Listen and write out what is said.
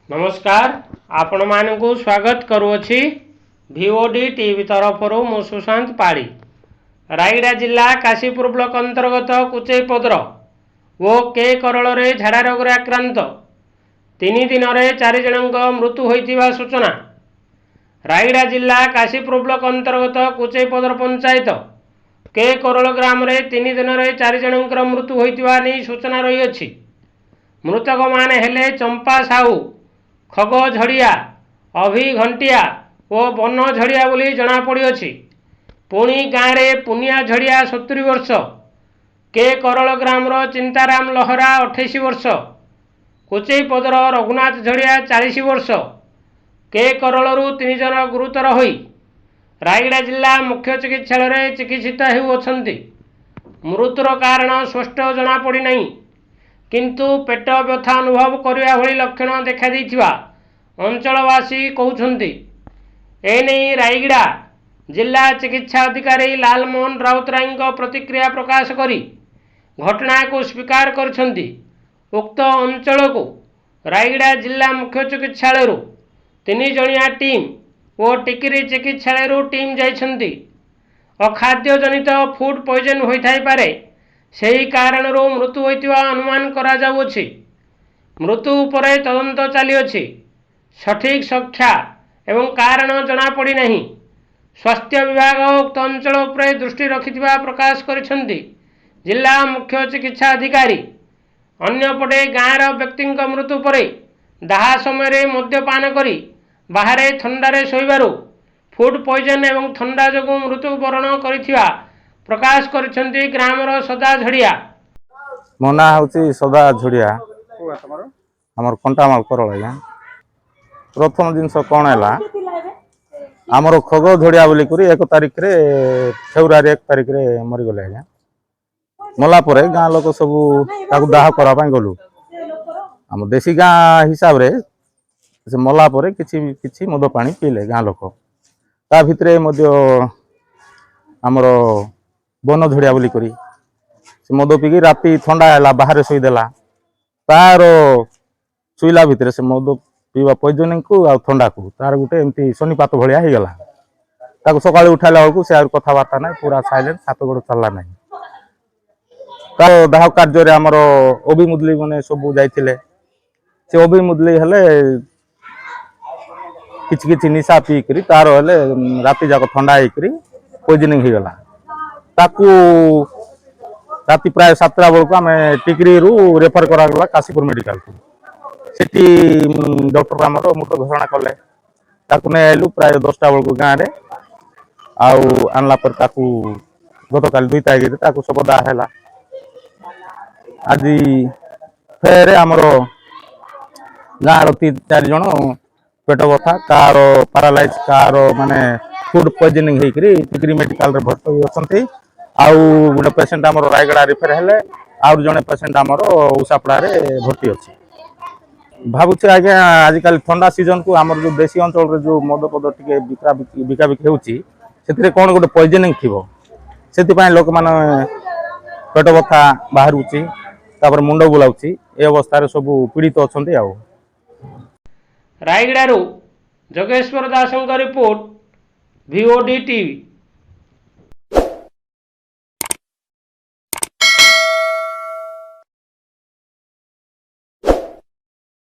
ନମସ୍କାର, ଆପଣମାନଙ୍କୁ ସ୍ୱାଗତ କରୁଅଛି ଭିଓଡି ଟିଭି ତରଫରୁ। ମୁଁ ସୁଶାନ୍ତ ପାଢ଼ୀ। ରାୟଗଡ଼ା ଜିଲ୍ଲା କାଶୀପୁର ବ୍ଲକ ଅନ୍ତର୍ଗତ କୁଚେଇପଦର ଓ କେ କରଳରେ ଝାଡ଼ା ରୋଗରେ ଆକ୍ରାନ୍ତ 3 ଦିନରେ ଚାରି ଜଣଙ୍କ ମୃତ୍ୟୁ ହୋଇଥିବା ସୂଚନା। ରାୟଗଡ଼ା ଜିଲ୍ଲା କାଶୀପୁର ବ୍ଲକ ଅନ୍ତର୍ଗତ କୁଚେଇପଦର ପଞ୍ଚାୟତ କେ କରଳ ଗ୍ରାମରେ 3 ଦିନରେ ଚାରି ଜଣଙ୍କର ମୃତ୍ୟୁ ହୋଇଥିବା ନେଇ ସୂଚନା ରହିଅଛି। ମୃତକମାନେ ହେଲେ ଚମ୍ପା ସାହୁ, ଖଗ ଝଡ଼ିଆ, ଅଭି ଘଣ୍ଟିଆ ଓ ବନ ଝଡ଼ିଆ ବୋଲି ଜଣାପଡ଼ିଅଛି। ପୁଣି ଗାଁରେ ପୁନିଆ ଝଡ଼ିଆ 70 ବର୍ଷ, କେ କରଳ ଗ୍ରାମର ଚିନ୍ତାରାମ ଲହରା 28 ବର୍ଷ, କୁଚେଇପଦର ରଘୁନାଥ ଝଡ଼ିଆ 40 ବର୍ଷ, କେ କରଳରୁ ତିନି ଜଣ ଗୁରୁତର ହୋଇ ରାୟଗଡ଼ା ଜିଲ୍ଲା ମୁଖ୍ୟ ଚିକିତ୍ସାଳୟରେ ଚିକିତ୍ସିତ ହେଉଅଛନ୍ତି। ମୃତ୍ୟୁର କାରଣ ସ୍ପଷ୍ଟ ଜଣାପଡ଼ିନାହିଁ, କିନ୍ତୁ ପେଟ ବ୍ୟଥା ଅନୁଭବ କରିବା ଭଳି ଲକ୍ଷଣ ଦେଖାଦେଇଥିବା ଅଞ୍ଚଳବାସୀ କହୁଛନ୍ତି। ଏନେଇ ରାୟଗଡ଼ା ଜିଲ୍ଲା ଚିକିତ୍ସା ଅଧିକାରୀ ଲାଲମୋହନ ରାଉତରାୟଙ୍କ ପ୍ରତିକ୍ରିୟା ପ୍ରକାଶ କରି ଘଟଣାକୁ ସ୍ୱୀକାର କରିଛନ୍ତି। ଉକ୍ତ ଅଞ୍ଚଳକୁ ରାୟଗଡ଼ା ଜିଲ୍ଲା ମୁଖ୍ୟ ଚିକିତ୍ସାଳୟରୁ ତିନି ଜଣିଆ ଟିମ୍ ଓ ଟିକିରି ଚିକିତ୍ସାଳୟରୁ ଟିମ୍ ଯାଇଛନ୍ତି। ଅଖାଦ୍ୟଜନିତ ଫୁଡ୍ ପଏଜନ୍ ହୋଇଥାଇପାରେ, ସେହି କାରଣରୁ ମୃତ୍ୟୁ ହୋଇଥିବା ଅନୁମାନ କରାଯାଉଅଛି। ମୃତ୍ୟୁ ଉପରେ ତଦନ୍ତ ଚାଲିଅଛି। ସଠିକ୍ ସଂଖ୍ୟା ଏବଂ କାରଣ ଜଣାପଡ଼ିନାହିଁ। ସ୍ୱାସ୍ଥ୍ୟ ବିଭାଗ ଉକ୍ତ ଅଞ୍ଚଳ ଉପରେ ଦୃଷ୍ଟି ରଖିଥିବା ପ୍ରକାଶ କରିଛନ୍ତି ଜିଲ୍ଲା ମୁଖ୍ୟ ଚିକିତ୍ସା ଅଧିକାରୀ। ଅନ୍ୟପଟେ ଗାଁର ବ୍ୟକ୍ତିଙ୍କ ମୃତ୍ୟୁ ପରେ ଦାହ ସମୟରେ ମଦ୍ୟପାନ କରି ବାହାରେ ଥଣ୍ଡାରେ ଶୋଇବାରୁ ଫୁଡ୍ ପଏଜନ୍ ଏବଂ ଥଣ୍ଡା ଯୋଗୁଁ ମୃତ୍ୟୁବରଣ କରିଥିବା ପ୍ରକାଶ କରିଛନ୍ତି ଗ୍ରାମର ସଦା ଝଡ଼ିଆ। ମୋ ନାଁ ହେଉଛି ସଦା ଝୁଡ଼ିଆ। କୋଉ ଗାଁ ତମର? ଆମର କଣ୍ଟାମାଳ କରଳ ଆଜ୍ଞା। ପ୍ରଥମ ଜିନିଷ କ'ଣ ହେଲା, ଆମର ଖଗ ଝଡ଼ିଆ ବୋଲିକରି 1 ତାରିଖରେ, ଫେବୃଆରୀ 1 ତାରିଖରେ ମରିଗଲେ ଆଜ୍ଞା। ମଲା ପରେ ଗାଁ ଲୋକ ସବୁ ତାକୁ ଦାହ କରିବା ପାଇଁ ଗଲୁ। ଆମ ଦେଶୀ ଗାଁ ହିସାବରେ ସେ ମଲା ପରେ କିଛି କିଛି ମଦ ପାଣି ପିଇଲେ ଗାଁ ଲୋକ। ତା ଭିତରେ ମଧ୍ୟ ଆମର ବନ ଝଡ଼ିଆ ବୋଲିକରି ସେ ମଦ ପିଇକି ରାତି ଥଣ୍ଡା ହେଲା, ବାହାରେ ଶୋଇଦେଲା। ତାର ଶୋଇଲା ଭିତରେ ସେ ମଦ ପିଇବା ପଏଜନିଂକୁ ଆଉ ଥଣ୍ଡାକୁ ତାର ଗୋଟେ ଏମିତି ଶନିପାତ ଭଳିଆ ହେଇଗଲା। ତାକୁ ସକାଳୁ ଉଠାଇଲା ବେଳକୁ ସେ ଆଉ କଥାବାର୍ତ୍ତା ନାହିଁ, ପୁରା ସାଇଲେଣ୍ଟ, ହାତ ଗୋଡ଼ ଚାଲିଲା ନାହିଁ। ତାର ଦାହ କାର୍ଯ୍ୟରେ ଆମର ଅବି ମୁଦଲି ମାନେ ସବୁ ଯାଇଥିଲେ। ସେ ଅବି ମୁଦଲି ହେଲେ କିଛି କିଛି ନିଶା ପିଇକରି ତାର ହେଲେ ରାତି ଯାକ ଥଣ୍ଡା ହେଇକରି ପଏଜନିଂ ହେଇଗଲା। ତାକୁ ରାତି ପ୍ରାୟ 7ଟା ବେଳକୁ ଆମେ ଟିକିରିରୁ ରେଫର କରାଗଲା କାଶୀପୁର ମେଡିକାଲକୁ। ସେଠି ଡକ୍ଟର ଆମର ମୃତ ଘୋଷଣା କଲେ। ତାକୁ ନେଇ ଆଇଲୁ ପ୍ରାୟ 10ଟା ବେଳକୁ ଗାଁରେ। ଆଉ ଆଣିଲା ପରେ ତାକୁ ଗତକାଲି 2 ତାରିଖରେ ତାକୁ ଶବଦାହ ହେଲା। ଆଜି ଫେରେ ଆମର ଗାଁର ତିନି ଚାରି ଜଣ ପେଟ ବଥା, କାହାର ପାରାଲାଇଜ, କାହାର ମାନେ ଫୁଡ ପଏଜନିଂ ହେଇକରି ଟିକିରି ମେଡିକାଲରେ ଭର୍ତ୍ତି ହୋଇ ଅଛନ୍ତି। ଆଉ ଗୋଟେ ପେସେଣ୍ଟ ଆମର ରାୟଗଡ଼ା ରିଫର ହେଲେ, ଆଉ ଜଣେ ପେସେଣ୍ଟ ଆମର ଉଷାପଡ଼ାରେ ଭର୍ତ୍ତି ଅଛି। ଭାବୁଛି ଆଜ୍ଞା, ଆଜିକାଲି ଥଣ୍ଡା ସିଜନକୁ ଆମର ଯୋଉ ଦେଶୀ ଅଞ୍ଚଳରେ ଯୋଉ ମଦ ପଦ ଟିକେ ବିକା ବିକାବିକି ହେଉଛି, ସେଥିରେ କ'ଣ ଗୋଟେ ପଏଜନିଂ ଥିବ। ସେଥିପାଇଁ ଲୋକମାନେ ପେଟ ବଥା ବାହାରୁଛି, ତାପରେ ମୁଣ୍ଡ ବୁଲାଉଛି, ଏ ଅବସ୍ଥାରେ ସବୁ ପୀଡ଼ିତ ଅଛନ୍ତି ଆଉ। ରାୟଗଡ଼ାରୁ ଯୋଗେଶ୍ୱର ଦାସଙ୍କ ରିପୋର୍ଟ, ଭିଓଡି ଟିଭି।